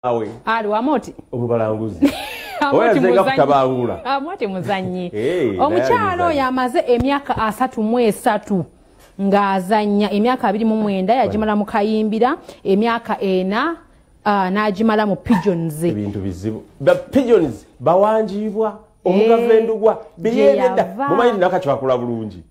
Awe. Ali Amoti. Omubalanguzi. Oya kutabangula. Amoti muzanyi. Omukyalo yamaze emyaka 33 ng'azannya emyaka 29 yagimala mu Kayimbira, emyaka 4 n'agimala mu Pigeons. Ebintu bizibu. Ba Pigeons bawanjibwa omugavendugwa biyenda mumanyi nakachwakula bulungi.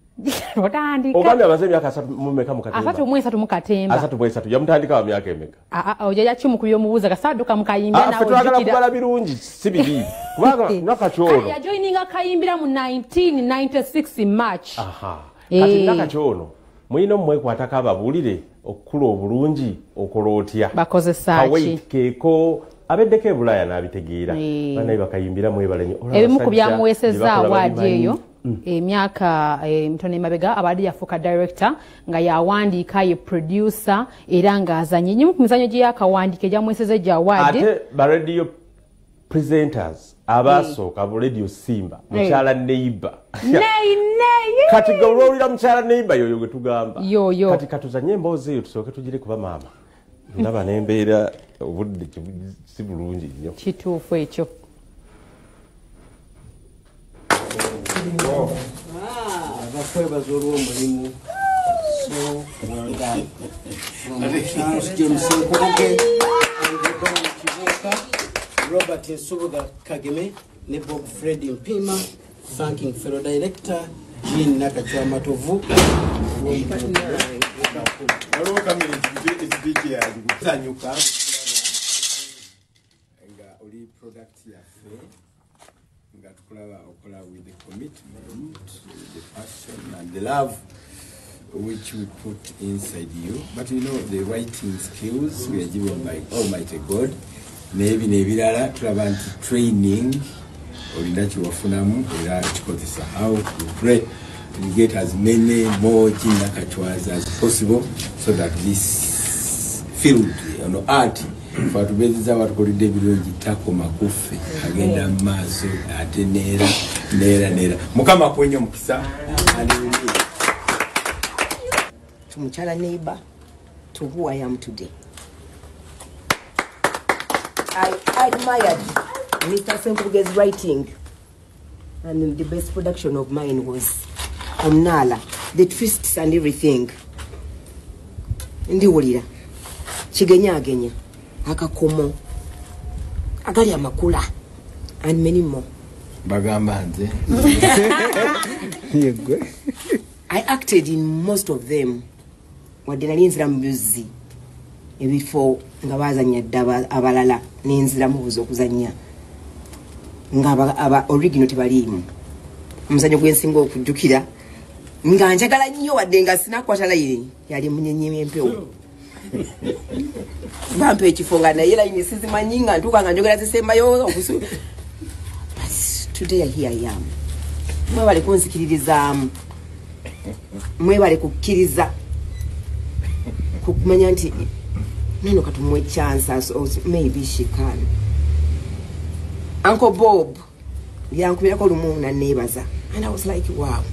Otandika. Ogambye amaze emyaka 3 mumeka mu Katemba. 33 mu Katemba. 33 yamutandika wa myaka emeka. Oja kimu kuyomubuuza kasaduka mu Kayimbira nawe. Twagala kubala birungi si bibi. Kubanga Nakachwa. Ya joininga Kayimbira mu 1996 March. Aha. Kati Nakachwa ono mulina omwekwatako ababuulire okukula obulungi okola otya. Bakozesa ki? Keeko abeddeko e Bulaaya n'abitegeera. Bannaye Bakayimbira mwebale nnyo. Ebimu ku byamuweesezza awaadi eyo. Emyaka mitono emabega abadde yafuuka director nga yawandiika, ye producer era ng'azannya. Egimu ku mizannyo gye yakawandiika egyamuweesezza egyo awaadi. Ate ba radio presenters abasooka bu Radio Simba, mukyala Neighbor. Kati gwe olwowulira mukyala Neighbor yoyo gwe tugamba. Kati katuzanye emboozi eyo tusooke tugire kuba maama. Ndaba n'embeera obudde si bulungi nnyo. Kituufu ekyo. Abakwebaza olw'omulimu. So well done. Charles James Nkubuge, Andrew Kibuuka, Robert Nsubuga Kageme ne Bob Fred Mpima, thanking fellow director Jean Nakachwa Matovu. Nga oli product yaffe nga tukulaba okola with the commitment, the passion and the love which we put inside you. But you know the writing skills we are given by Almighty God. N'ebino ebirala tulaba nti training olina kyewafunamu era kikozesa. How we pray to get as many more Jean Nakachwas as possible so that this field, you know, art fatubeziza watukolidde ebirungi takoma kuffe agenda mu maaso ate neera neera neera. Mukama akuwe omukisa. To mukyala Neighbor, to who I am today. I admired Mr. Senkubuge's writing, and the best production of mine was Omnala, the twists and everything. Ndiwulira kigenyagenya akakomo agali amakula and many more. Bagamba nze. I acted in most of them. Wadde nali nzira mu buzzi ebifo nga bazannya dda abalala nenzira mu buzi okuzannya nga aba original tebaliimu. Omuzannyo gwensinga okujjukira nga njagala nnyo wadde nga sinakwata layini yali munyenye empewo. Bampa ekifo nga naye layini sizimanyi nga ntuuka nga njogera zisembayo. But today here I am. Mwebale kunzikiririzaamu, mwebale kukkiriza kukumanya nti neno katumuwe chance, or maybe she can. Uncle Bob yankubirako lumu naneebaza and I was like, wow,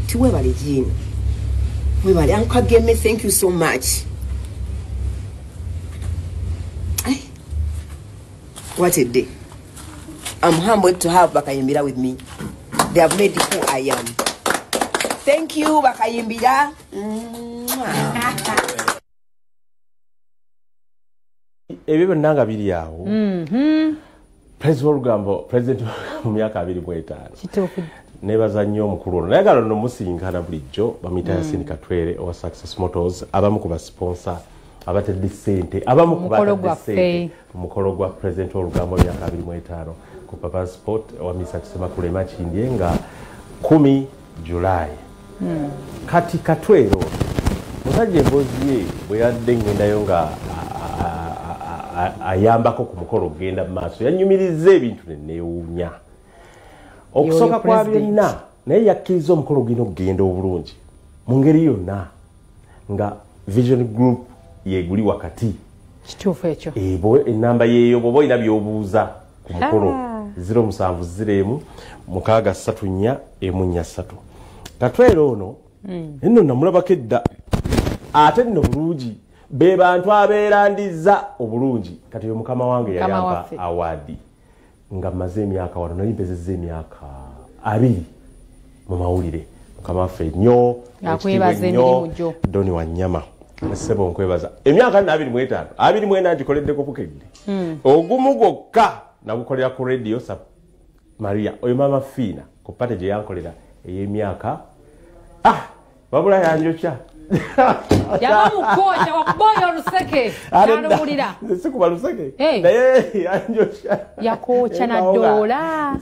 tiwebale Jean, webale Uncle Kageme, thank you so much. Ay, what a day. I'm humbled to have Bakayimbira with me. They have made who I am. Thank you, Bakayimbira. Ebyo byonna nga biri awo. President w'Olugambo, President mu myaka 25. Kituufu. Neebaza nnyo omukulu ono. Naye galo nno musinkana bulijjo bamuyita Yasin Katwere owa Success Motors, abamu ku basponsor abatadde ssente, abamu ku batadde ssente mu mukolo gwa President w'Olugambo myaka 25 ku Papa Sport owa Misa Kisemakula e Makindye nga 10 July. Kati Katwere ono musajja emboozi ye bwe yadde ngendayo nga ayambako ku mukolo ogenda mu maaso yanyumiriza ebintu ne neewuunya. Okusooka kwa byonna naye yakkiriza omukolo gulina okugenda obulungi mu ngeri yonna nga Vision Group yeguli wakati. Kituufu ekyo. Enamba yeeyo bw'oba olina by'obuuza ku mukolo 0701 634 143. Katwere ono nno namulabako edda ate nno bulungi Be bantu abeerandiza obulungi. Kati oyo mukama wange yayampa award nga mmaze emyaka wano, nali mpezezza emyaka 20 mu mawulire. Mukama waffe nnyo, Akwebaza emirimu gyo. Doni Wanyama, ssebo nkwebaza. Emyaka 25, 24 ngikoleddeko Bukedde. Ogumu gwokka nagukolera ku Radio Sa Maria. Oyo Mama Fiina ku party gye yankolera ey'emyaka, wabula yanjokya. Yava mu kwoca, wakuboya oluseke n'aluwulira. Sikuba luseke. Hey. Naye yanjokya. Yakwoca na ddoola.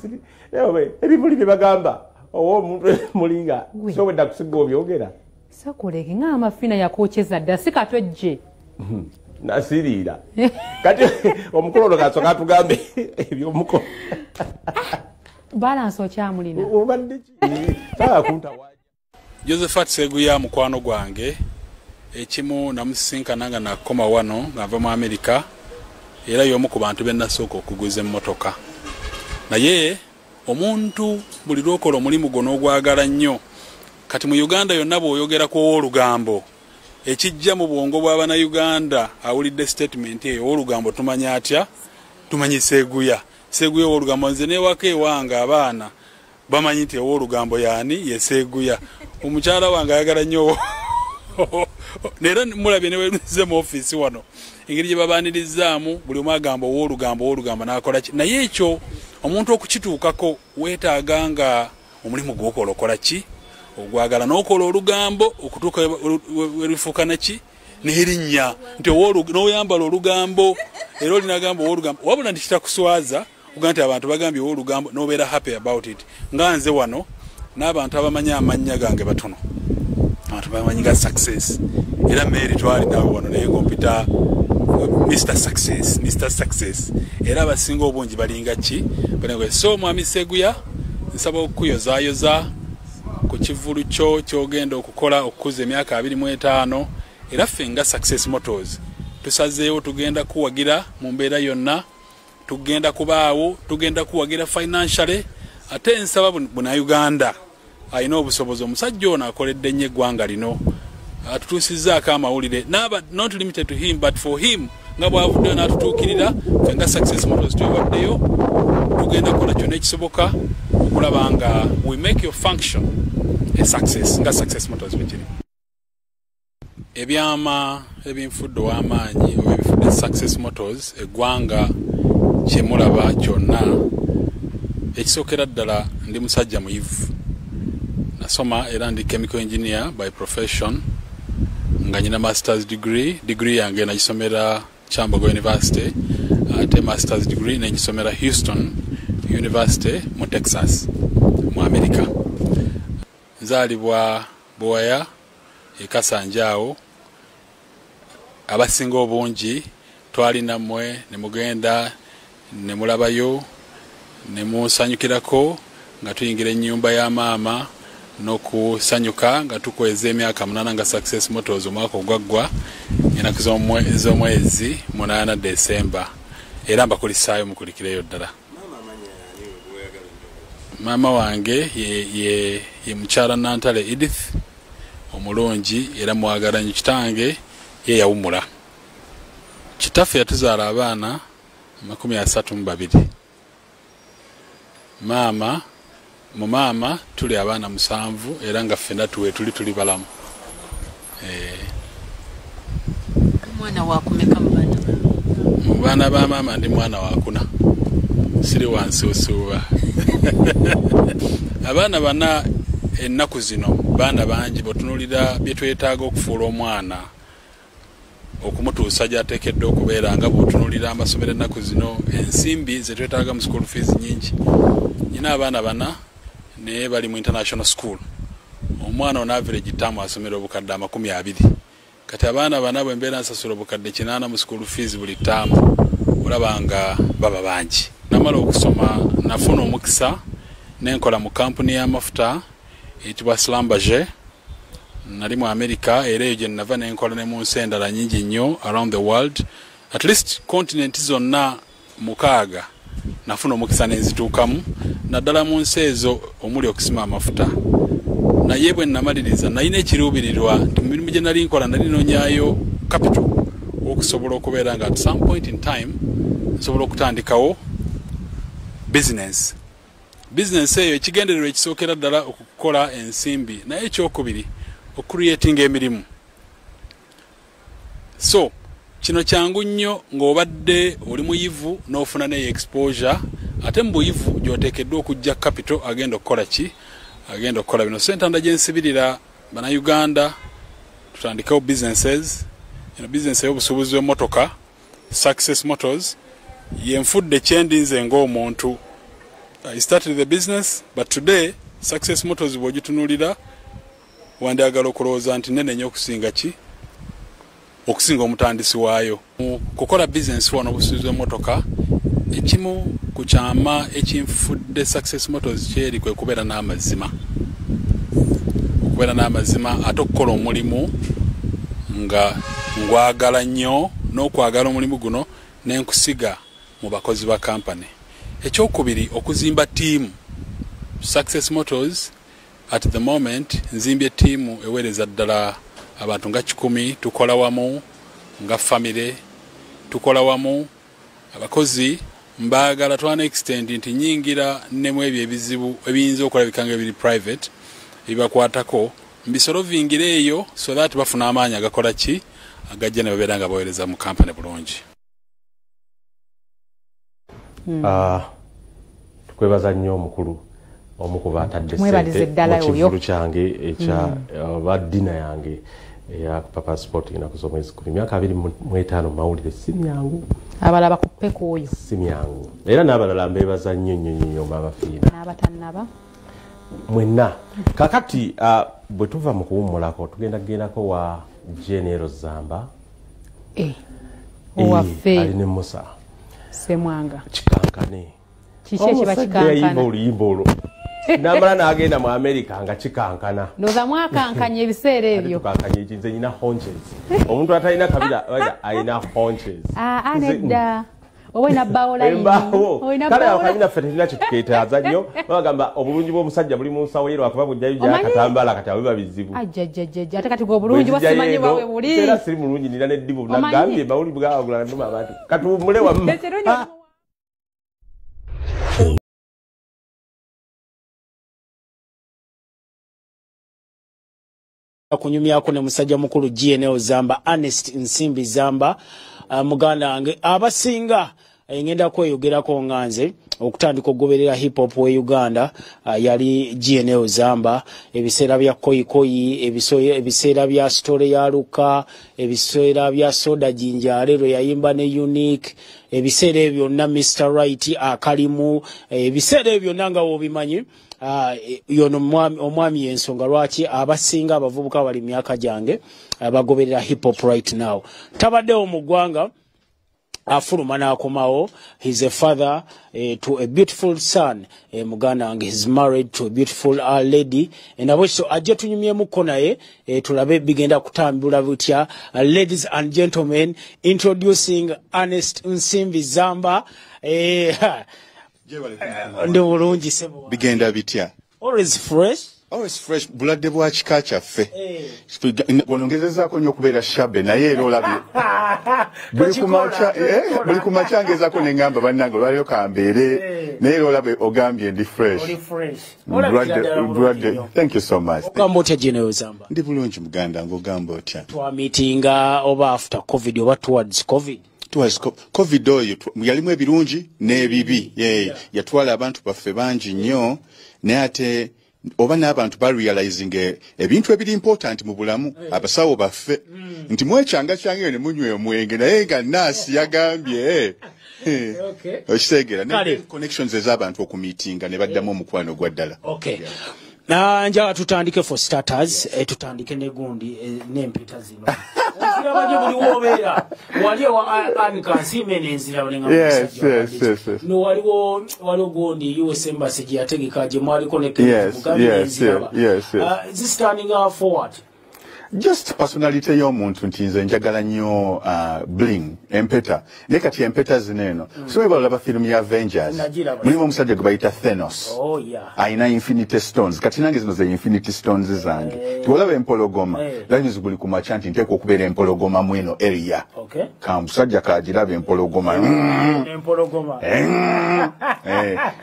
Ebimuli bye bagamba owa omuntu mulinga Gwe. So wedda kusiga obyogera. Sakuleke nga Mama Fiina yakwokyeza dda, si katwejje. Nasiriira. Kati omukulu ono kasooka atugambe eby'omukolo. Balance okyamulina. Obadde ki? Saagala kuntawaanya. Josephat Seguya mukwano gwange, ekimu namusisinkana nga nakoma wano nga nva mu Amerika, era y'omu ku bantu be nasooka okuguza emmotoka. Naye omuntu buli lw'okola omulimu gwo n'ogwagala nnyo, kati mu Uganda yonna bw'oyogera ku ow'olugambo, ekijja mu bwongo bw'Abannayuganda awulidde statement eyo, ow'olugambo tumanya atya? Tumanyi Seguya. Seguya ow'olugambo, nze n'ewaka ewange abaana bamanyi nti ow'olugambo yaani? Ye Seguya. Omukyala wange ayagala nnyo era mulabye ne wenuze mu ofiisi wano engeri gye babaanirizzaamu, buli omu agamba ow'olugambo, ow'olugambo n'akola ki. Naye ekyo omuntu okukituukako weetaaga nga omulimu gw'okola okola ki? Ogwagala, n'okola olugambo okutuuka we lufuuka naki? N'erinnya nti n'oyambala olugambo, era olinagamba ow'olugambo. Wabula nti kitakuswaza okuga nti abantu bagambye ow'olugambo, n'obeera happy about it. Nga nze wano n'abantu abamanyi amannya gange batono, abantu bamanyi nga Success. Era Mary twali naawe wano naye ng'ompita Mr Success, Mr Success, era abasinga obungi balinga ki? Balinga. So mwami Seguya, nsaba okukuyozaayoza ku kivvulu kyo ky'ogenda okukola okukuza emyaka 25. Era ffe nga Success Motors tusazeewo tugenda kuwagira mu mbeera yonna, tugenda kubaawo, tugenda kuwagira financially. Ate nsaba Munnayuganda alina obusobozi, omusajja ono akoledde nnyo eggwanga lino, atutuusizzaako amawulire. N'aba not limited to him, but for him nga bw'avuddeyo n'atutuukirira, ffe nga Success Motors twewaddeyo, tugenda kukola kyonna ekisoboka okulaba nga we make your function a success nga Success Motors bwe kiri. Ebyama ebinfudde ow'amaanyi oba ebifudde Success Motors eggwanga kyemulaba kyonna, ekisookera ddala ndi musajja muyivu, nasoma era ndi chemical engineer by profession nga nyina masters degree. Degree yange nagisomera Kyambogo University, ate masters degree nengisomera Houston University mu Texas mu America. Nzaalibwa Buwaya e Kasanja awo. Abasinga obungi twali nammwe ne mugenda ne mulabayo ne musanyukirako nga tuyingira ennyumba ya maama n'okusanyuka nga tukweza emyaka 8 nga Success Motors omwaka ogwaggwa ennaku z'omwezi 8 Desemba. Era mbakulisaayo mukulikireyo ddala. Maama wange ye mukyala Nantale Edith omulungi, era mwagala nnyo. Kitange ye yawumula. Kitaffe yatuzaala abaana 32. Maama, mu maama tuli abaana 7, era nga ffenna tuwe tuli balamu. Mwana wakumeka mu baana? Mu baana ba maama ndi mwana wakuna, siri wansuusuuba. Abaana bana ennaku zino baana bangi, bwetunuulira bye twetaaga okufuula omwana okumutuusa gy'ateekeddwa okubeera, nga bw'otunuulira amasomero ennaku zino, ensimbi ze twetaaga mu school fees nyingi. Nyina abaana bana naye bali mu international school. Omwana on average term asomera obukadde 20. Kati abaana bana bwe mbeera nsasula obukadde 8 mu school fees buli term, olaba nga baba bangi. Namala okusoma nafuna omukisa nenkola mu kampuni y'amafuta eyitibwa Schlumberger. Nali mu America, era eyo gye nava nenkola ne mu nsi endala nyingi nnyo around the world, at least continent zonna 6 nafuna omukisa nenzituukamu, naddala mu nsi ezo omuli okusima amafuta. Naye bwe namaliriza nalina ekiruubirirwa nti mu mirimu gye nali nkola nali noonyaayo capital. okusobola okubeera nga at some point in time nsobola okutandikawo business. Business eyo ekigendererwa ekisookera ddala okukola ensimbi, naye ekyokubiri okucreatinga emirimu. So kino kyangu nnyo ng'obadde oli muyivu n'ofuna neyo exposure, ate mu buyivu gy'oteekeddwa okujja capital agenda okukola ki, agenda okukola bino. So entanda gye nsibirira Bannayuganda, tutandikewo businesses. Eno business ey'obusuubuzi bw'emmotoka, Success Motors, yenfudde kyendi nze ng'omuntu. I started the business, but today Success Motors bw'ogitunuulira wandyagala okulowooza nti nene nnyo okusinga ki, okusinga omutandisi waayo. Mu kukola business wano obusuubuzi bw'emmotoka, ekimu ku kyama ekinfudde Success Motors kyeri kwe kubeera n'amazima, okubeera n'amazima, ate okukola omulimu nga ngwagala nnyo n'okwagala omulimu guno n'enkusiga mu bakozi ba kampani. Ekyokubiri, okuzimba ttiimu. Success Motors at the moment nzimbye ttiimu eweereza ddala abantu nga 100. Tukola wamu nga famire, tukola wamu abakozi mbaagala to an extent nti nyingira nemu ebyo ebizibu ebiyinza okulabika nga ebiri private ebibakwatako mbisolvingira eyo, so that bafuna amaanyi agakola ki, agajja ne babeera nga baweereza mu kampani bulungi. Tukwebaza nnyo omukulu, omu ku batadde Tumwebalize ssente ddala mu oyo. kivulu kyange ekya oba dinner yange eya Papa Sport ennaku z'omwezi 10. Emyaka 25 mu mawulire si myangu. Abalala bakuppe oyo. Si myangu, era n'abalala mbeebaza nnyo nnyo nnyo nnyo, Maama Fiina. N'abatannaba. Mwenna. Kakati bwe tuva mu kuwummulako, tugenda kugendako wa General Zamba. Owaffe. Ali ne Musa. Semwanga. Kikankane. Kiki ekiba Omusajja yayimba kikankana? oluyimba olwo namala n'agenda mu America nga kikankana. Ndowooza mwakankanya ebiseera Ate ebyo. tukankanye eki? Nze nyina haunches. Omuntu atalina kabira baga alina haunches. Aa, nedda, oba olina bbaawo layini. Embaawo. Olina Kale bbaawo. akabina ffe tetulina kyetukeetaaza nnyo. Babagamba obulungi bw'omusajja buli mu nsawo ye, lwakuba bujjayo Omanyi- gyakatambala kati awo biba bizibu. Ajjajjajjajja, ate kati gwe obulungi bwasimanyi bwawe buli. Era siri mulungi, nina neddibu. Omanyi- Nagambye bawuli bwawagula numa abantu katuwummule wamma. Ekirungi Kunyumyako ne musajja mukulu GNL Zamba, Ernest Nsimbi Zamba, muganda wange. Abasinga ngenda kweyogerako nga nze okutandika okugoberera hip hop we Uganda, yali GNL Zamba. Ebiseera bya koyikoyi, ebiseera bya story ya Luka, ebiseera bya Soda Jinjale lwe yayimba ne Unique, ebiseera ebyo byonna, Mr Right akalimu, ebiseera ebyo byonna nga wobimanyi. Yono omwami yensonga lwaki abasinga abavubuka bali myaka gyange bagoberera hip hop right now. Tabaddewo mu ggwanga, afuluma n'akomawo. He's a father to a beautiful son, muganda wange. He's married to a beautiful lady, nabwekityo ajje tunyumyemuko naye, tulabe bigenda kutambula butya. Ladies and gentlemen, introducing Ernest Nsimbi Zamba. Ndi bulungi, sebo. Bigenda bitya? Always fresh. Always fresh, bulwadde bwa kika kyaffe. Wano ngezezaako nnyo okubeera shabby, naye era olabye buli ku makya ngezaako ne ŋŋamba bannange olwaleero kambeere, naye era olabye ogambye ndi fresh. Oli fresh. Olabikira ddala bulungi Bulwadde. nnyo. Thank you so much. Ogamba otya, General Zamba? Ndi bulungi muganda, ng'ogamba otya? Twamitinga oba after COVID oba towards COVID? Towards COVID oyo yalimu ebirungi n'ebibi. Yeah, yatwala abantu baffe bangi nnyo, naye ate oba n'abantu barealizing ebintu ebiri important mu bulamu. Abasawo baffe nti mwekyanga kyange ne munywa omwenge, naye nga naasi yagambye. Okitegeera? Kale. Ne connections ez'abantu okumiitinga ne baddamu omukwano gwa ddala. Okay. Na njagala tutandike, for starters, tutandike negundi n'empeta zino. Nziraba gye buli wobeera wali ewa Anne Kansiime nenziraba nenga Yes. No, waliwo gundi US Embassy gye yategeka gye mwaliko ne Yes. zistanding forward. Just personality y'omuntu nti nze njagala nnyo bling, empeta. Naye kati empeta zino eno, so balaba firimu ya Avengers, mulimu omusajja gwe bayita Thanos. Oh, yeah. Ayina Infinity Stones. Kati nange zino ze Infinity Stones zange. Tiwolaba empologoma, that buli ku makya nti nteekwa okubeera empologoma mu eno area. Ka musajja kagiraba empologoma. Empologoma.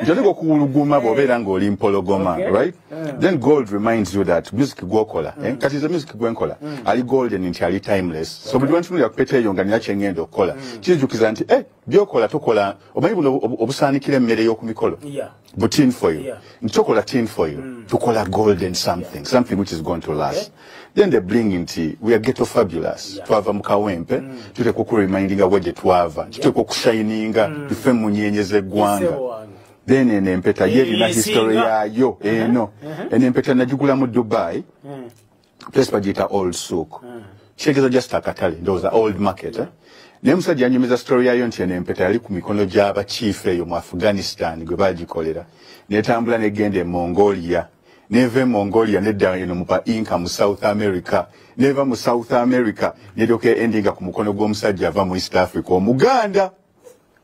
Nti oteekwa okuwuluguma bw'obeera ng'oli mpologoma, right? Then gold reminds you that music gwokola, kati ze music gwenkola ali golden nti ali timeless. So buli lwentunulira ku peta eyo nga nina kye ngenda okukola, kinjukiza nti byokola tokola, omanyi buno obusaanikira emmere y'oku mikolo, bu tin foil, nti tokola tin foil, tukola golden something, something which is going to last. Then the bling nti we are ghetto fabulous, twava mu Kawempe, tuteekwa okuremindinga we gye twava, tuteekwa okushininga, tufe mu nyenye z'eggwanga. Then eno empeta ye erina history yaayo eno. Eno empeta nagigula mu Dubai, place bagiyita Old Souk. Kitegeeza just akatale, ndowooza Old Market. Naye omusajja yanyumiza story yayo nti eno empeta yali ku mikono gy'abachief eyo mu Afghanistan gwe bagikolera. Netambula negenda e Mongolia. Neva e Mongolia nedda eno mu Inca mu South America. Neva mu South America neryoka endinga ku mukono gw'omusajja ava mu East Africa, Omuganda.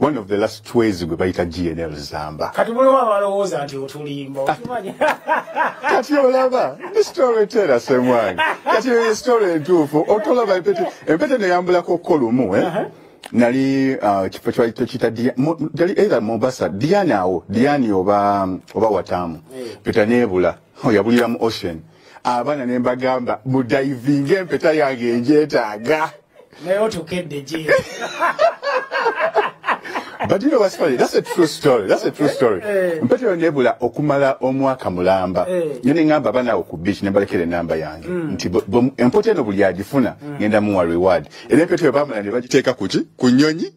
One of the last ways gwe bayita GNL Zamba. Kati mulimu abalowooza nti otulimba, okimanyi? Kati olaba, ndi storyteller Ssemwanga. Kati eyo story entuufu, otolaba empete neyambulako ko lumu, Nali kifo kyali tukiyita yali either Mombasa, Diani awo, Diani oba Watamu. Mpeta neebula, yabulira mu ocean. Abaana ne mbagamba mudivinge empeta yange ngyetaaga. Naye otukedde gye. But you know what's funny? That's a true story. That's a true story. Mpeta yo nebula okumala omwaka mulamba. Nyone ngamba bana ku beach ne balekere namba yange. Nti empeta eno buli agifuna ngenda muwa reward. Era empeta yo bamala ne bagiteeka kuki? Ku nnyonyi.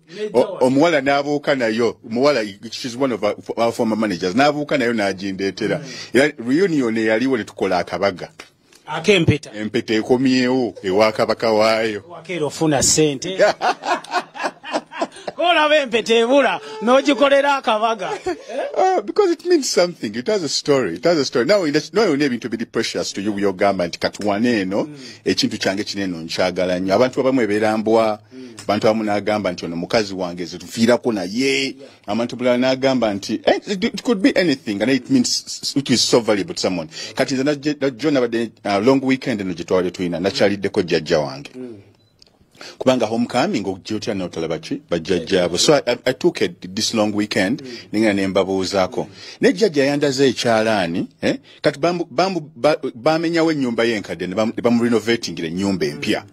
Omuwala n'abuuka nayo. Omuwala, she's one of our former managers. N'abuuka nayo n'agindeetera. Era reunion eyaliwo ne tukola akabaga. Ak'empeta. Empeta ekomyewo ewa kabaka waayo. Wakeera ofuna ssente. Olaba empeta ebula n'ogikolera akabaga. Because it means something. It has a story. It has a story. Now, olina ebintu ebiri precious to you by'ogamba nti katuwane eno, ekintu kyange kinene nkyagala nnyo. Abantu abamu ebeera mbwa, abantu abamu n'agamba nti ono mukazi wange ze tufiirako naye. Abantu bulala n'agamba nti it could be anything and it means it is so valuable to someone. Kati nze najjo nabadde long weekend eno gye twali tulina, nakyaliddeko jjajja wange. Kubanga homecoming ojja otya n'otalaba ki bajjajjaabo. So I took this long weekend nengenda ne mbabuuzaako. Ne jjajja yandaze ekyalaani, kati bamenyawo ennyumba ye enkadde ne bamurenovatingira ennyumba empya.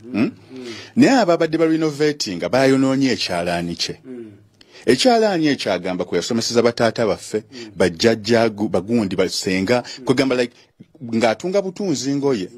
Naye ababadde barenovatinga bayonoonye ekyalaani kye. Ekyalaani ekyo agamba kwe yasomeseza bataata baffe, bajjajja bagundi basenga, kwegamba like ng'atunga butunzi ngoye.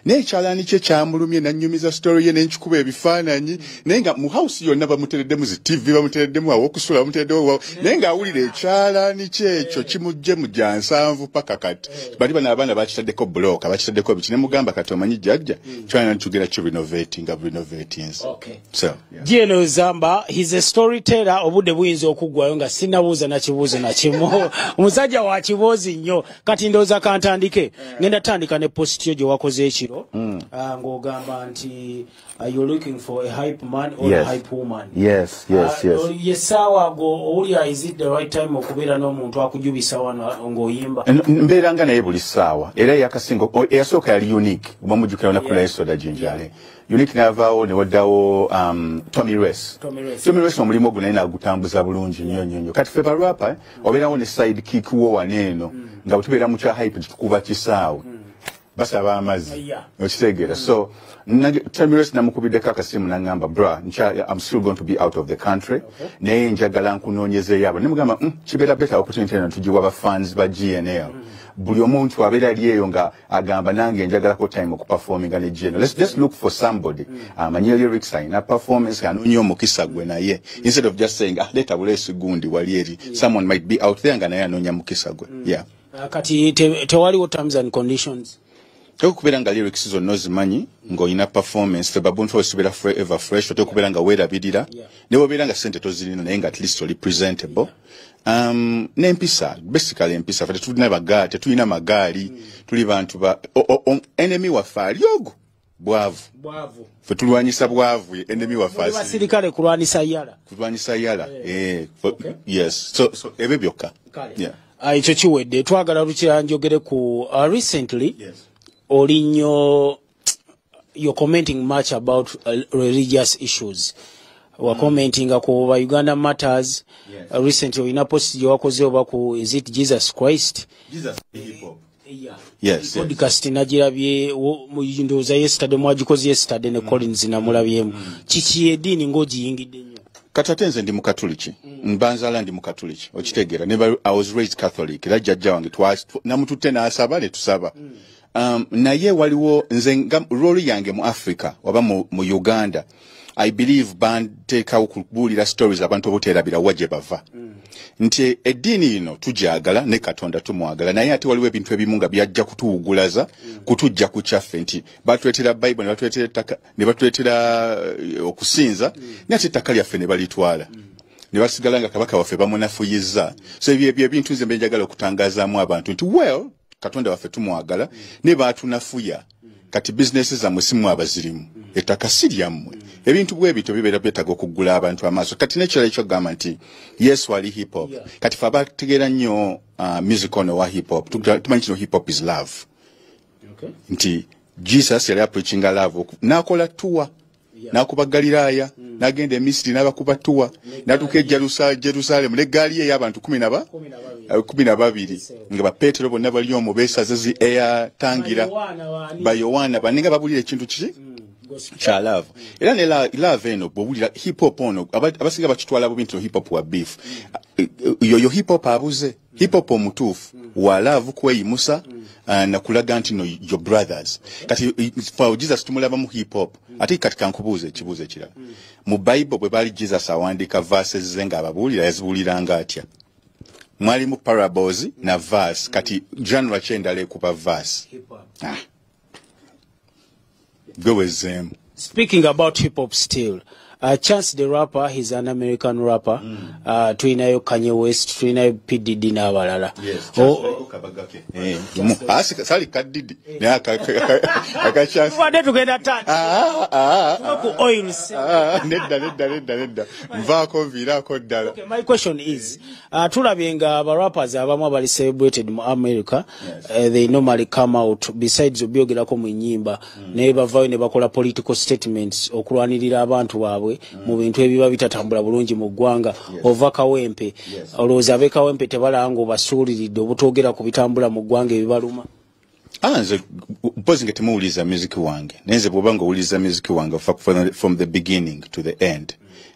Naye ekyalaani kye kyamulumye n'annyumiza story ye n'enkikuba ebifaananyi, naye nga mu house yonna bamutereddemu zi TV, bamutereddemu aw'okusula, bamutereddemu, naye ng'awulira ekyalaani kye ekyo kimujje mu gya 70 paka kati. Bali bano abaana bakitaddeko bulooka, bakitaddeko biki, ne mugamba kati omanyi jjajja, kyalina tugenda kirenovatinga, renovatings. So, yeah. GNL Zamba, he's a storyteller, obudde buyinza okuggwayo nga sinnabuuza na kibuuzo na kimu. Omusajja wa kiboozi nnyo. Kati ndowooza kantandike. Ngenda tandika ne post yo gye wakoze ekiro. Ng'ogamba nti you're looking for a hype man or a hype woman. Yes, yes, yes. Yesaawa go owulira, is it the right time okubeera n'omuntu akujubisa wano ng'oyimba? Mbeera nga naye buli ssaawa. Era eyakasinga, eyasooka yali Unique. Oba mujjukira olunaku lwa soda Jinjale. Unique n'avaawo ne waddawo Tommy Race. Tommy Race omulimu ogwo naye n'agutambuza bulungi nnyo nnyo nnyo. Kati ffe balwapa obeerawo ne side kick wo wano eno nga bwe tubeera mu kya hype tukuba kisaawe. Basaba amazzi. Okitegeera. So Tommy Race namukubiddeko akasimu n'angamba, bra, I'm still going to be out of the country. Naye njagala nkunoonyezeeyo abo. Ne mugamba, kibeera better opportunity eno tugiwa ba fans ba GNL. Buli omuntu abeera ali eyo nga agamba nange njagalako time okuperforminga ne GNL. Let's just look for somebody. Amanyi lyrics, alina performance, anoonya omukisa gwe naye. Instead of just saying, leeta buleesi gundi wali eri. Someone might be out there nga naye anoonya mukisa gwe. Yeah. Kati tewaliwo terms and conditions? Okubeera nga lyrics zonna ozimanyi, ng'olina performance, ffe babuntu osibira ever fresh, oteekwa okubeera nga weerabirira, ne bw'obeera nga ssente tozirina naye nga at least oli presentable. N'empisa, basically empisa, ffe tetulina magaali, tetulina magaali, tuli bantu ba enemy waffe ali ogwo. Bwavu. Fe tulwanyisa bwavu, enemy waffe asirika. Basirikale kulwanisa yala. Kulwanyisa yala. Okay. Yes. So ebyo byokka. Yeah. Ekyo kiwedde. Twagala Lukira njogere ku recently. Yes. Olinyo, you're commenting much about religious issues. We're commenting ku Uganda matters. Yes. Recently olina post gye wakoze oba ku, is it Jesus Christ? Jesus hip hop. Yeah. Yes. Podcast nagirabye ndowooza yesterday, mwagikoze yesterday ne Collins namulabyemu. Kiki eddiini ng'ogiyingidde nnyo? Kati ate nze ndi mukatuliki. Mbanzaala ndi mukatuliki. Okitegeera. Never, I was raised Catholic. Era jjajja wange namututte n'asaba ne tusaba. Naye waliwo nze role yange mu Africa oba mu Uganda. I believe banteekawo kubuulira stories abantu obuteerabira wa gye bava. Nti eddiini ino tugyagala ne Katonda tumwagala, naye ate waliwo ebintu ebimu nga byajja kutuwugulaza, kutujja ku kyaffe, nti batuleetera Bible ne batuleetera ettaka ne batuleetera okusinza, naye ate ettaka lyaffe ne balitwala. Ne basigala nga kabaka waffe bamunafuyizza. So ebyo ebintu nze mbe njagala okutangazaamu abantu nti well, Katonda waffe tumwagala, ne baatunafuya. Kati bizinesi zammwe si mmwe abazirimu, ettaka si lyammwe. Ebintu bwe bityo bibeera byetaaga okuggula abantu amaaso. Kati n'ekirala ekyokugamba nti Yesu ali hip hop. Kati fe abategeera nnyo music ono wa hip hop, tumanyi kino, hip hop is love. Nti Jesus yali apreachinga love, n'akola tour, n'akuba Galiraaya, n'agenda e Misiri n'abakuba tour, n'atuuka e Jerusalem n'eggaali ye ey'abantu 12 nga ba Peetero bonna bali omwo beesaze zi air tangira, Bayowaana banne nga babulira ekintu kiki kya love. Era ne love eno bw'owulira hip hop ono, abasinga bakitwala bubi nti hip hop wa beef. Yoyo hip hop abuze. Hip hop omutuufu wa love, kweyimusa, nakulaga nti no, your brothers. Kati for Jesus tumulaba mu hip hop. Ate kati kankubuuze ekibuuzo ekirala. Mu Bible bwe baali Jesus awandiika verses ze ng'ababuulira, yazibuuliranga atya? Mwalimu parables na verse. Kati genre ki endala ekuba verse? Ah. Gwe wezzeemu. Speaking about hip hop still, Chance the Rapper, he's an American rapper. Tulinayo Kanye West, tulinayo P Diddy n'abalala. Sali kadidi naye aka Chance. Tubadde tugenda tandika ku oils. Nedda, nedda, nedda, nedda, nvaako, nviiraako ddala. Okay, my question is, tulabye nga abarappers abamu abali celebrated mu America, they normally come out, besides obyogerako mu nnyimba, naye bavaayo ne bakola political statements okulwanirira abantu baabwe mu bintu ebiba bitatambula bulungi mu ggwanga. Ova Kawempe, olowooza ab'e Kawempe tebalaba nga obasuuliridde obutoogera ku bitambula mu ggwanga ebibaluma? Ah, nze mpozi nga temuwuliriza music wange, naye nze bw'oba nga owuliriza music wange from the beginning to the end,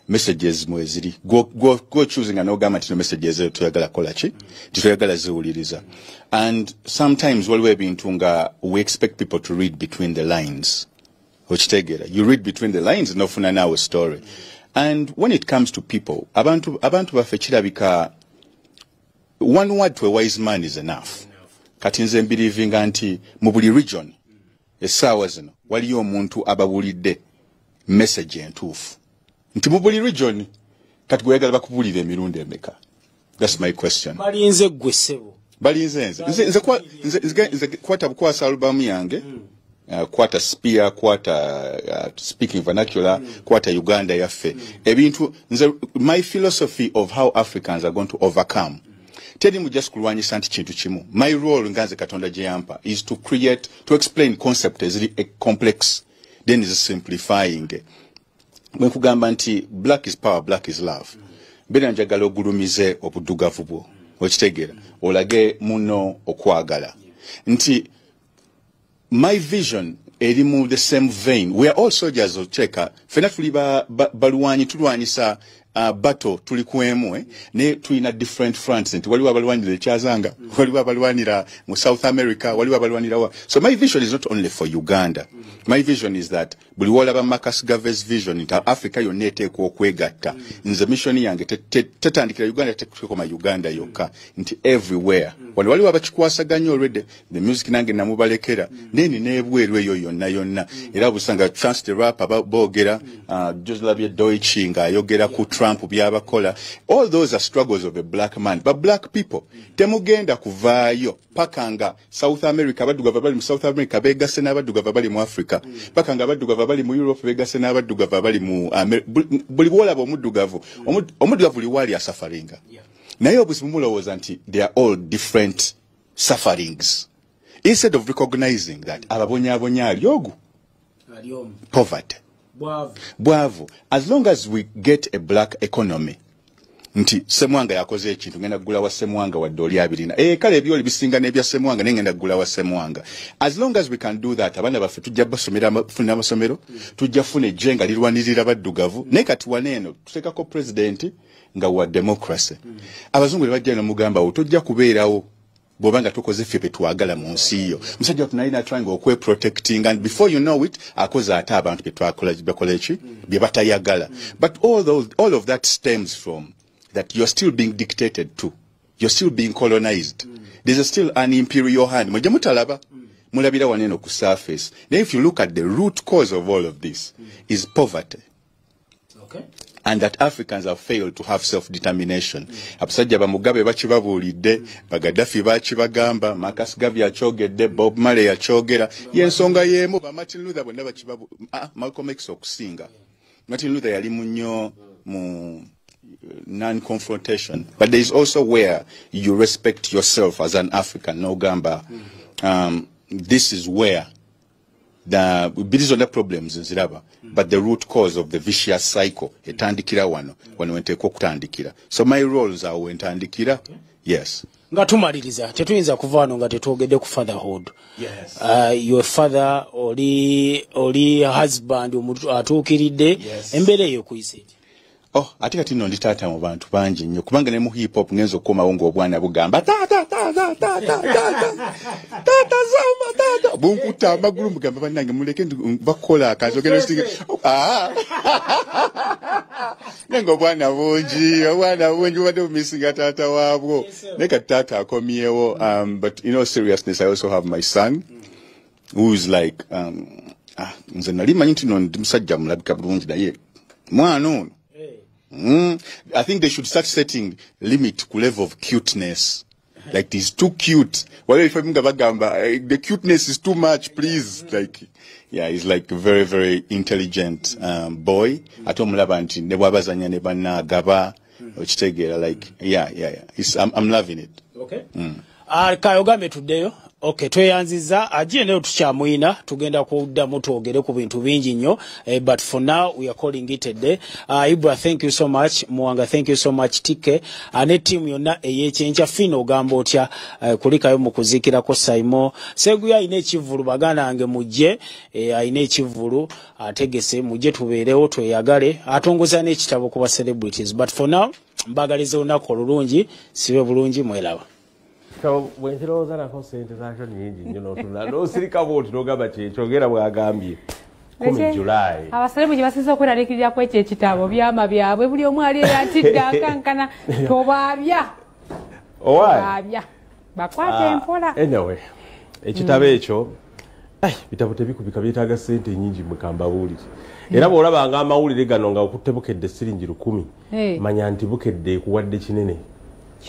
messages mweziri. Go choosing nga n'ogamba nti no, messages ezo toyagala kola ki, nti toyagala ziwuliriza. And sometimes waliwo ebintu nga we expect people to read between the lines. Okitegeera? You read between the lines n'ofuna naawe story. And when it comes to people, abantu baffe kirabika one word to a wise man is enough. Kati nze mbelievinga nti mu buli region essaawa zino waliyo omuntu ababuulidde message entuufu, nti mu buli region. Kati gweyagala bakubuulira emirundi emeka? That's my question. Balinze ggwe, ssebo. Balinze nze. Nze kwata bukwasa alubamu yange, kwata Spear, kwata Speaking Vernacular, kwata Uganda Yaffe. Ebintu nze, my philosophy of how Africans are going to overcome, teri mu just kulwanyisa nti kintu kimu. My role nga nze Katonda gye yampa is to create, to explain concept eziri complex, then is simplifying. Bwe nkugamba nti black is power, black is love, mbeera njagala ogulumize obuddugavu bwo. Okitegeera? Olage muno okwagala. Nti my vision eri mu the same vein. We are all soldiers of cheka. Fena tuli balwanyi, tulwanyisa battle tuli kwemu, eh? Ne tulina different fronts, nti waliwo abalwanira ekyazanga, waliwo abalwanira mu South America, waliwo abalwanira wa. So my vision is not only for Uganda. My vision is that buli wolaba Marcus Garvey's vision nti Africa yonna eteekwa okwegatta. Nze mission yange tetandikira Uganda, tekoma Uganda yokka, nti everywhere. Wano waliwo abakikwasaganya already, the music nange namubalekera, neni n'ebweru eyo yonna yonna. Era busanga Chance the Rapper boogera, Joslabye Doichi ng'ayogera ku Trump. Trump byabakola. All those are struggles of a black man. But black people, temugenda kuvaayo paka nga South America, abaddugavu abali mu South America begasse n'abaddugavu abali mu Africa, paka nga abaddugavu abali mu Europe begasse n'abaddugavu abali mu buli bwolaba omuddugavu, omuddugavu buli waali asufferinga. Naye obuzibu mulowooza nti they are all different sufferings. Instead of recognizing that ababonyabonya ali ogu poverty, bwavu. As long as we get a black economy, nti Semwanga yakoze ekintu, ngenda kugula wa Semwanga wadde oli abirina, kale ebyoli bisinga n'ebya Semwanga, naye ngenda kugula wa Semwanga. As long as we can do that, abaana baffe tujja basomera, funa amasomero, tujja funa ejje nga lirwanirira baddugavu. Naye kati waneeno tuteekako president nga wa democracy, abazungu ne bajja nomugamba wo tojja kubeerawo bw'oba nga tukoze ffe betwagala mu nsi yo. Musajja wattu nalina trying okweprotecting, and before you know it akoze ate abantu betwakola bakola eki bye batayagala. But all of that stems from that you're still being dictated to, you're still being colonized. There's still an imperial hand. Mujja mutalaba, mulabira waneno ku surface. Now if you look at the root cause of all of this is poverty. Okay. And that Africans have failed to have self-determination. Abasajja ba Mugabe bakibabuulidde, Bagaddafi bakibagamba, Marcus Garvey akyogedde, Bob Marley akyogera. Y'ensonga y'emu ba Martin Luther bonna bakibabu, Malcolm X okusinga. Martin Luther yali nnyo mu non-confrontation. But there is also where you respect yourself as an African. N'ogamba, this is where the biri zonna problems nziraba, but the root cause of the vicious cycle etandikira wano, wano wenteekwa okutandikira. So my roles are wentandikira. Yes. Nga tumaliriza, tetuyinza kuva wano nga tetwogedde ku fatherhood. Yes. Your father, oli husband atuukiridde. Yes. Embeera eyo kuyisa etya? Oh, ate kati nno ndi taata mu bantu bangi nnyo, kubanga ne mu hip hop ngenza okukomawo ng'obwana bugamba taata taata taata taata taata Zamba taata, bunkutta amagulu, mugamba bannange muleke bakukola akantu ogenda osinga. Naye ng'obwana bungi, obwana bungi bubadde bumisinga taata waabwo, naye kati taata akomyewo. But in all seriousness, I also have my son who is like, nze nali manyi nti no ndi musajja mulabika bulungi, naye mwana ono. I think they should start setting limit ku level of cuteness. Like, it's too cute. Well, if I'm bagamba, the cuteness is too much, please. Like, yeah, he's like a very, very intelligent boy. Ate omulaba nti ne bw'abazanya ne bannaagaba, okitegeera, like, yeah. I'm loving it. Okay. Kayogambe tuddeyo. Okay, tweyanziza agiye tukyamuyina, tugenda kuddamu twogere ku bintu bingi nnyo, but for now we are calling it a day. Ibra, thank you so much. Muwanga, thank you so much. Tike ne team yonna ey'ekyenkya. Fino ogamba otya, kulikayo mu kuziikirako Saimo Seguya ayina ekivvulu, baganda wange mujje, ayina ekivvulu ategese, mujje tubeerewo tweyagale, atongoza n'ekitabo ku ba celebrities. But for now mbagaliza olunaku olulungi, sibe bulungi, mweraba. So bwe nkirowooza nako sente zaakyo nyingi nnyo, n'otunula n'osirika bwoti n'ogamba kyekyogera bw'agambye 10 July. Abasalemu gye basinze okweraliikirira ekyo ekitabo, byama byabwe, buli omu ali eyatidde akankana, tobaabya. Owaaye. Tobaabya, bakwate empola. Anyway, ekitabo ekyo, bitabo tebikubika, byetaaga sente nyingi, mwe kambabuulire. Era bw'olabanga amawulire gano nga okutte Bukedde siringi 1000, manya nti Bukedde ekuwadde kinene.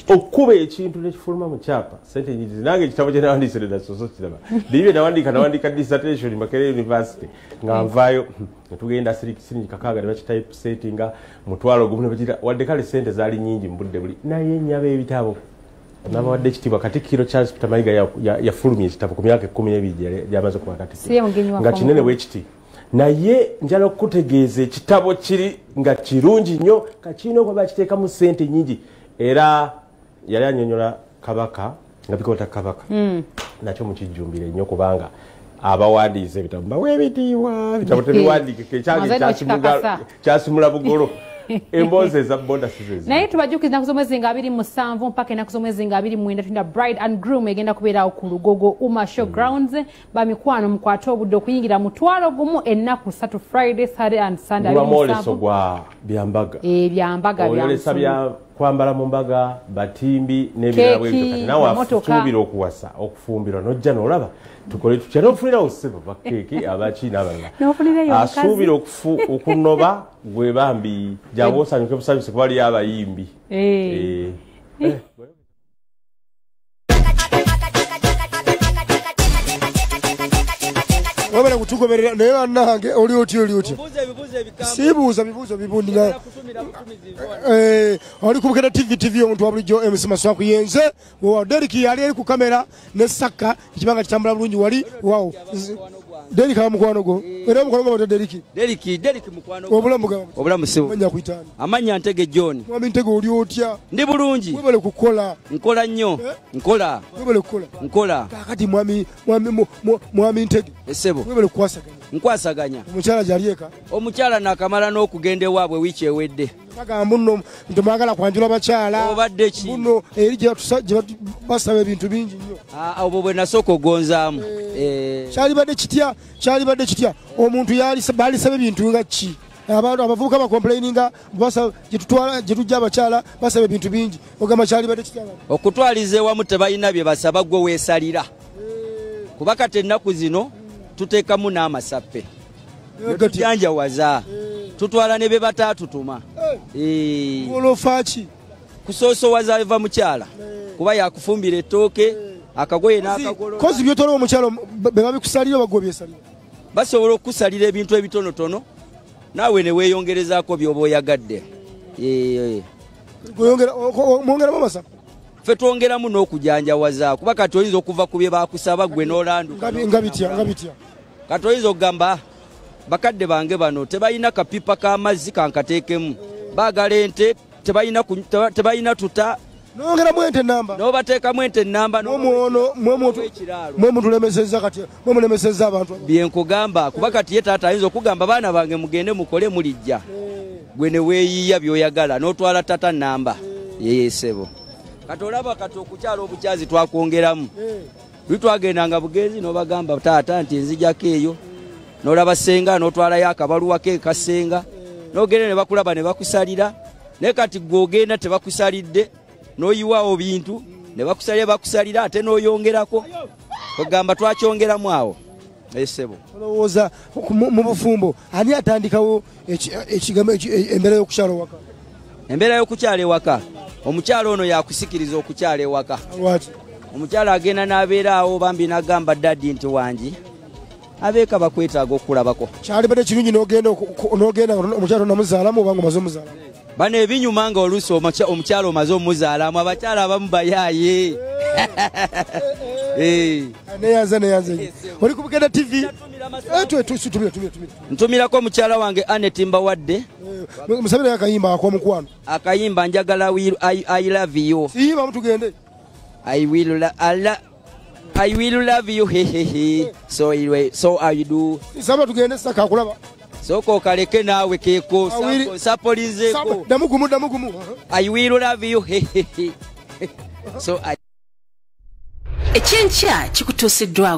Okuba ekintu nekifuluma mu kyapa, sente nyingi. Nange ekitabo kye nawandiise nasoso kiraba bibye nawandiika dissertation Makerere University, nga nvaayo netugenda siringi 6 ne bakitypesettinga, 10,000 ne bagira, wadde kale sente zaali nyingi mu budde buli, naye nnyaba ebitabo nabawadde ekitiibwa. Katikkiro Charles Peter Mayiga yafulumya ekitabo ku myaka 12 gy'amaze okuba katikkiro, nga kinene bwe kiti, naye njala okukutegeeza ekitabo kiri nga kirungi nnyo, nga kirina okuba bakiteekamu sente nyingi. Era yali annyonnyola Kabaka nga bikota Kabaka, nakyo mukijjumbire nnyo, kubanga abawandiise ebitabo mbawa ebitiibwa, bitabo tebiwandiikika, ekyange kyasimula bugolo. Emboozi eza boda sizezi. Naye tubajjukiza ennaku z'omwezi nga 27 mpaka ennaku z'omwezi nga 29 tulina Bride and Groom egenda kubeerawo ku Lugogo Uma Show Grounds. Bamikwano mukwate obudde, okuyingira 10,000, ennaku 3, Friday, Saturday and Sunday. Guba mwoleso gwa byambaga. Ebyambaga. Oyolesa bya Kwambala mu mbaga, batimbi n'ebirala bwebityo. Kati nawe asuubira okuwasa, okufumbirwa, n'ojja n'olaba tukole tutya, n'ofunirawo ssebo bakeeki abaki n'abalala. Asuubira okunoba gwe bambi jangu osanyuke busanyuse kuba waliyo abayimbi. Wabala kutugoberera naye bannange oli otya oli otya? Sibuuza bibuuzo bibundira. Oli ku Bukeda TV omuntu wa bulijjo MC Maswaku yenze wa Derrick yali eri ku kamera ne Saka ekibanga kitambula bulungi wali wow. Derrick aba mukwano gwo. Era mukwano gwo bata Derrick. Derrick mukwano gwo. Obulamu gamba. Obulamu sibu. Amanya kuyitani. Amanya Ntege John. Mwami Ntege oli otya? Ndi bulungi. Webale kukola. Nkola nnyo. Nkola. Webale kukola. Nkola. Kakati mwami Ntege. Esebo. Webale kukwasaganya. Nkwasaganya. Omukyala gyali eka. Omukyala nakamala n'okugenda ewaabwe wiiki ewedde. Bagamba nno nti mwagala kwanjula bakyala. Obadde ki? Muno eri gye basaba ebintu bingi nnyo. Obwo bwe nasooka ogonzaamu. Kyalibadde kitya omuntu baalisaba ebintu nga ki? Abantu abavubuka bakomplaininga basaba gye tujja abakyala basaba ebintu bingi. Ogamba kyalibadde kitya? Okutwaliza ewamu tebalina bye basaba gwe weesalira. Kuba kati ennaku zino tuteekamu n'amasappe. Tujanjawaza. Tutwala ne be bataatutuma. Olwofa ki? Kusoosowaza eva mukyala. Kuba yakufumbira ettooke, akagoye n'akagolola. Kozi by'otwala omukyala be babikusalira oba gwe obyesalira? Basobola okukusalira ebintu ebitonotono naawe ne weeyongerezaako by'oba oyagadde. Mwongeramu amasappe? Ffe twongeramu n'okujanjawaza kuba kati oyinza okuva ku bye baakusaba gwe n'olanduka. Nga bitya? Kati oyinza okugamba bakadde bange bano tebalina kapipa k'amazzi kankateekemu, baagala ente, tebalina tuta. Nongeramu ente ennamba. N'obateekamu ente ennamba. Mwe mutulemesezza kati, mwe mulemesezza abantu. Bye nkugamba kuba kati ye taata ayinza okugamba baana bange mugende mukole mulijja. Gwe ne weeyiiya by'oyagala n'otwala tata nnamba. Yeye ssebo. Kati olaba kati okukyala obukyazi twakwongeramu. Luli twagendanga bugenzi n'obagamba taata nti nzijako eyo. N'olaba ssenga n'otwalayo akabaluwa ke kasenga. N'ogenda ne bakulaba ne bakusalira. Naye kati gwe ogenda tebakusalidde n'oyiwaawo bintu ne bakusalira ate n'oyongerako. Ogamba twakyongeramu awo. Essebo. Olowooza mu bufumbo ani atandikawo ekigambo embeera y'okukyala ewaka? Embeera y'okukyala ewaka. Omukyala ono yakusikiriza okukyala ewaka. Lwaki? Omukyala agenda n'abeera awo bambi n'agamba daddy nti wangi. Abeeka bakwetaaga okulabako. Kyalibadde kirungi n'ogenda omukyala onamuzaalamu oba ng'omaze omuzaalamu? Bano ebinyuma nga oluusi omukyala omaze omuzaalamu, abakyala abamu bayaaye. Neyanze. Oli ku Bukeda TV? Ntumirako omukyala wange Annet Mbawadde. Musabire akayimba ak'omukwano. Akayimba njagala I love you. Siyimba mutugende. I will love you, he he he. So I do. Saba tugende saka akulaba. Soko kaleke naawe keeko sapolizeeko. Damugumu. I will love you, he he he. So I. Ekyenkya kikutuusiddwa.